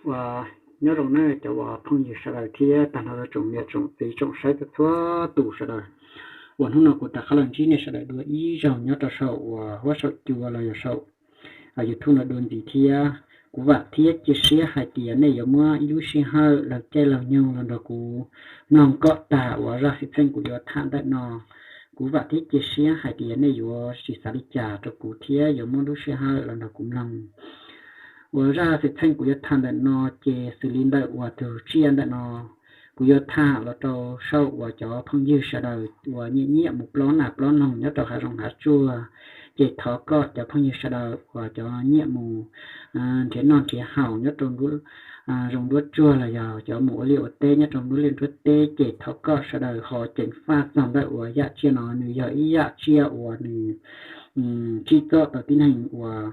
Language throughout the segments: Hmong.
Uas nyob zoo nej cov uas phooj ywg sawv daws thiab tag nrho tsoom niam tsoom txiv tsoom saib txhua txhua tus sawv daws, uas hnub no kuv rov qab los ntsib nej sawv daws dua ib zaug nyob rau saum uas huab saum cua los yog saum YouTube no dua ntxiv thiab. Kuv vam thiab cia siab hais tias nej yuav muab ib lub sij hawm laug caij laug nyoog los nrog kuv mloog kom tag uas zaj xwm txheej kuv yuav tham ntawm no. Kuv vam thiab cia siab hais tias nej yuav tsis xav li cas rau kuv thiab yuav muab lub sij hawm los nrog kuv mloog. Uas zaj xwm txheej kuv yuav tham ntawm no ces xws li ntawm uas tus tsiaj ntawm no, kuv yuav tham los rau saum uas cov phooj ywg sawv daws uas nyiam nyiam mus plob nas plob noog nyob rau hav zoov hav tsuag, ces thov kom cov phooj ywg sawv daws uas cov nyiam mus nrhiav noj nrhiav haus nyob rau nruab zoov nruab tsuag los yog cov mus ua liaj ua teb nyob rau nruab liaj nruab teb ces thov kom sawv daws ho ceev faj txog ntawm uas yam tsiaj no. Nws yog ib yam tsiaj uas nws tsim txom tau tib neeg uas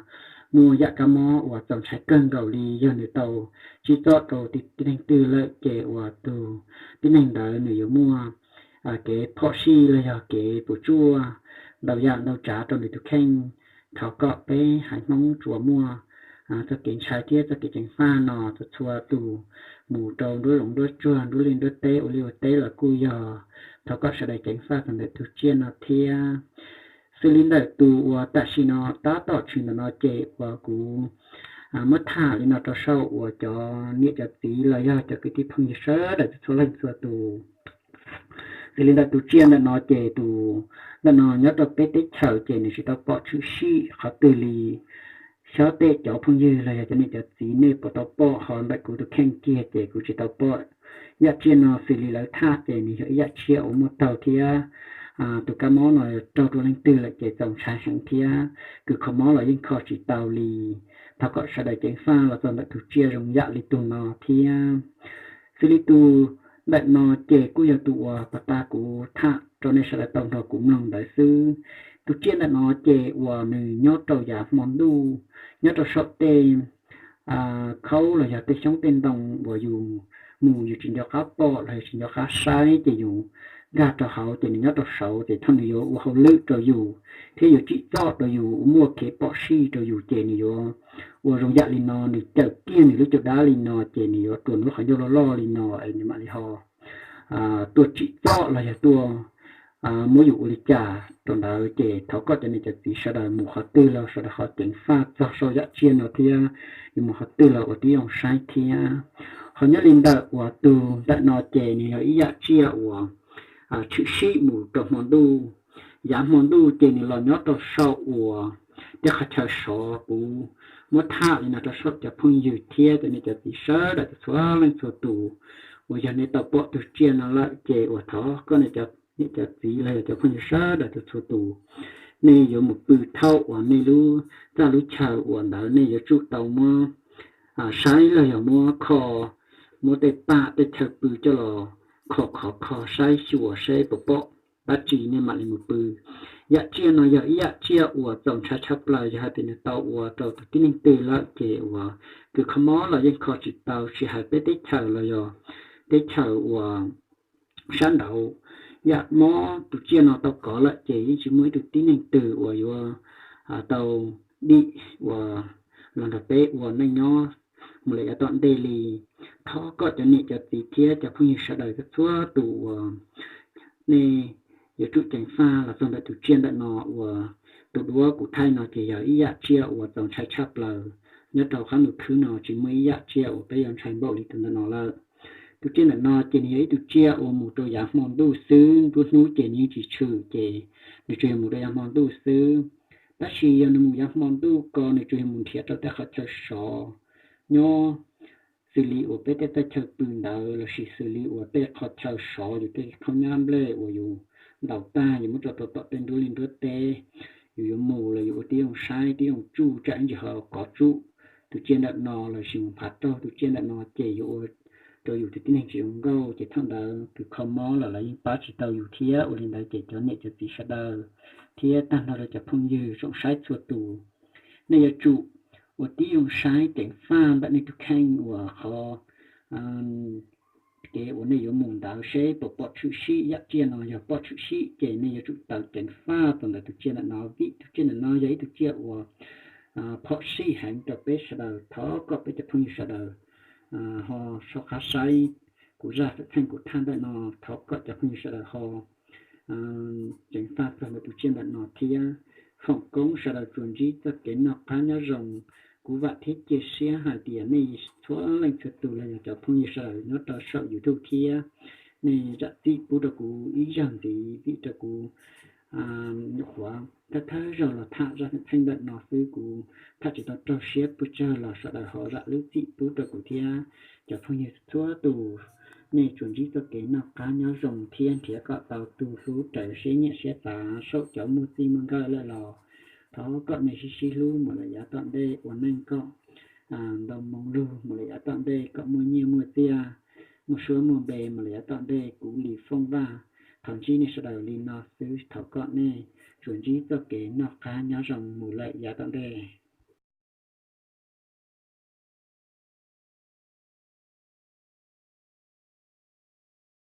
muaj yam kab mob uas txaus ntshai kawg nkaus li. Yog nws tau tsim txom rau tib neeg twg lawm ces uas tus tib neeg ntawd nws yuav muaj kev phom sij los yog kev puas tsuaj ntau yam ntau tsav rau nws tus kheej. Thov kom peb haiv Hmoob tsuas muaj txoj kev ntshai thiab txoj kev ceev faj no txhua txhua tus, mus rau nruab zoov nruab tsuag nruab liaj nruab teb ua liaj ua teb los kuj yog. Thov kom sawv daws ceev faj txog ntawm tus tsiaj no thiab. Xws li ntawm tus uas tam sim no tab tom tshwm ntawm no ces uas kuv muab tham li no rau saum uas cov niam cov txiv los yog cov kwv tij phooj ywg sawv daws txhua leej txhua tus. Xws li ntawm tus tsiaj ntawm no ces tus ntawm no nyob rau peb teb chaws ces nws tsis tau pom tshwm sim qhov twg li. Xyov tej cov phooj ywg los yog cov niam cov txiv nej puas tau pom, ho ntawm kuv tus kheej kiag ces kuv tsis tau pom yam tsiaj no. Xws li lawv tham ces nws yog ib yam tsiaj uas muaj taug thiab tus kab mob no raug rau leej twg lawm ces txaus ntshai heev thiab kws kho mob los yeej kho tsis tau li. Thov kom sawv daws ceev faj los txog ntawm tus tsiaj zoo yam li tus no thiab. Xws li tus ntawm no ces kuj yog tus uas pas tas kuv tham rau nej sawv daws tau nrog kuv mloog ntawd xwb. Tus tsiaj ntawm no ces uas nws nyob rau yav hmo ntuj, nyob rau saum tej khaub los yog tej xyoob tej ntoo uas yus mus yus tsis nco qab pom los yus tsis nco qab saib ces yus nkag rau hauv ces nws nyob rau saud ces thaum nws yuav ua hauj lwm rau yus thiab yuav tsim txom rau yus, muaj kev phom sij rau yus ces nws yuav ua zoo yam li no, nws cawm kiag nws lub caj dab li no ces nws yuav rua nws lub qhov ncauj loj loj li no es nws mam li ho tuaj tsim txom los yog tuaj muab yus ua li cas rau ntawd. Ces thov kom cov niam cov txiv sawv daws mus qhov twg los sawv daws ho ceev faj txog saum yam tsiaj no thiab, yuav mus qhov twg los ua tib zoo saib thiab. Ho nyob li ntawm uas tus ntawm no ces nws yog ib yam tsiaj uas tshwm sim mus rau hmo ntuj. Yav hmo ntuj ces nws los nyob rau saum uas tej qhov chaw sov. Kuv muab tham li no rau saum cov phooj ywg thiab cov niam cov txiv sawv daws txhua leej txhua tus uas yog nej tau pom tus tsiaj no lawm ces uas thov kom nej cov niam cov txiv los yog cov phooj ywg sawv daws txhua txhua tus, nej yuav mus pw thaum uas nej lub txaj lub chaw uas ntawd nej yuav tsum tau muab saib los yog muab kho, muab tej paj tej chaw pw coj los kho khov kho saib xyuas seb puas pom dab tsi nej mam li mus pw. Yam tsiaj no yog ib yam tsiaj uas txaus ntshai tshaj plaws, yog hais tias nws tau ua rau tus tib neeg twg lawm ces uas kws kho mob los yeej kho tsis tau, tsis hais peb teb chaws los yog teb chaws uas sab nraud. Yam mob tus tsiaj no tau kov lawm ces yeej tsis muaj ib tug tib neeg twg uas yuav tau dim uas los nrog peb ua neej nyob mus lawm yav tom ntej li. Thov kom cov niam cov txiv thiab cov phooj ywg sawv daws txhua tus uas nej yuav tsum ceev faj los txog ntawm tus tsiaj ntawm no uas tus duab kuv thaij no ces yog ib yam tsiaj uas txaus ntshai tshaj plaws. Nyob rau qab ntuj khwb no tsis muaj ib yam tsiaj uas peb yuav ntshai npaum li tus ntawm no lawm. Tus tsiaj ntawm no ces nws yog ib tug tsiaj uas mus rau yav hmo ntuj xwb, nruab hnub ces nws yeej tsis tshwm ces nws tsuas yog mus rau yav hmo ntuj xwb. Tab sis yog nws mus yav hmo ntuj ko nws tsuas yog mus nrhiav rau tej qhov chaw sov nyob, xws li uas peb tej txaj chaw pw ntawd lossis xws li uas tej qhov chaw sov yus tej khaub nyab nplej uas yus ntaus tag yus muab tso rau tom tej nruab liaj nruab teb, yus yuav mus los yus ua tib zoo saib tib zoo tsuj tsam ib ntsis ho kov tsuj tus tsiaj ntawm no lossis mus phav raug tus tsiaj ntawm no ces yuav ua rau yus tus tib neeg tsis zoo nkauj ces thaum ntawd tus kho mob los lawv yeej pab tsis tau yus thiab. Ua li ntawd ces cov niam cov txiv sawv daws thiab tag nrho rau cov phooj ywg tsoom saib txhua tus, nej yuav tsum ua tib zoo saib ceev faj ntawm nej tus kheej uas qhov kev uas nej yuav mus ntawd seb puas pom tshwm sim. Yam tsiaj no yog pom tshwm sim ces nej yuav tsum tau ceev faj txog ntawm tus tsiaj ntawm no, vim tus tsiaj ntawm no yog ib tug tsiaj uas phom sij heev rau peb sawv daws. Thov kom peb cov phooj ywg sawv daws ho soj qab saib kuv zaj xwm txheej kuv tham ntawm no. Thov kom cov phooj ywg sawv daws ho ceev faj txog ntawm tus tsiaj ntawm no thiab foom koob sawv daws tsuas ntsib txoj kev noj qab nyob zoo. Kuv vam thiab cia siab hais tias nej txhua leej txhua tus los yog cov phooj ywg sawv daws nyob rau saum YouTube thiab, nej zam txim pub rau kuv ib zaug ntxiv vim rau kuv nyuam qhuav thawj thawj zaug los tham zaj xwm txheej ntawm no xwb, kuv tham tsis tau raug siab pes tsawg los sawv daws ho zam lub txim pub rau kuv thiab. Cov phooj ywg txhua tus, nej tsuas ntsib txoj kev noj qab nyob zoo thiab nrhiav kom tau tus hlub raws siab nyiam siab xav. Saum cov muaj txij muaj nkawm lawm los thov kom nej sib sib hlub mus lawm yav tom ntej, ua neej kom ntau moo lug mus lawm yav tom ntej, kom muaj nyiaj muaj txiaj, muaj suab muaj npe mus lawm yav tom ntej. Kuv Lis Fooj Vaj thov ntsib nej sawv daws li no xwb, thov kom nej tsuas ntsib txoj kev noj qab nyob zoo mus lawm yav tom ntej.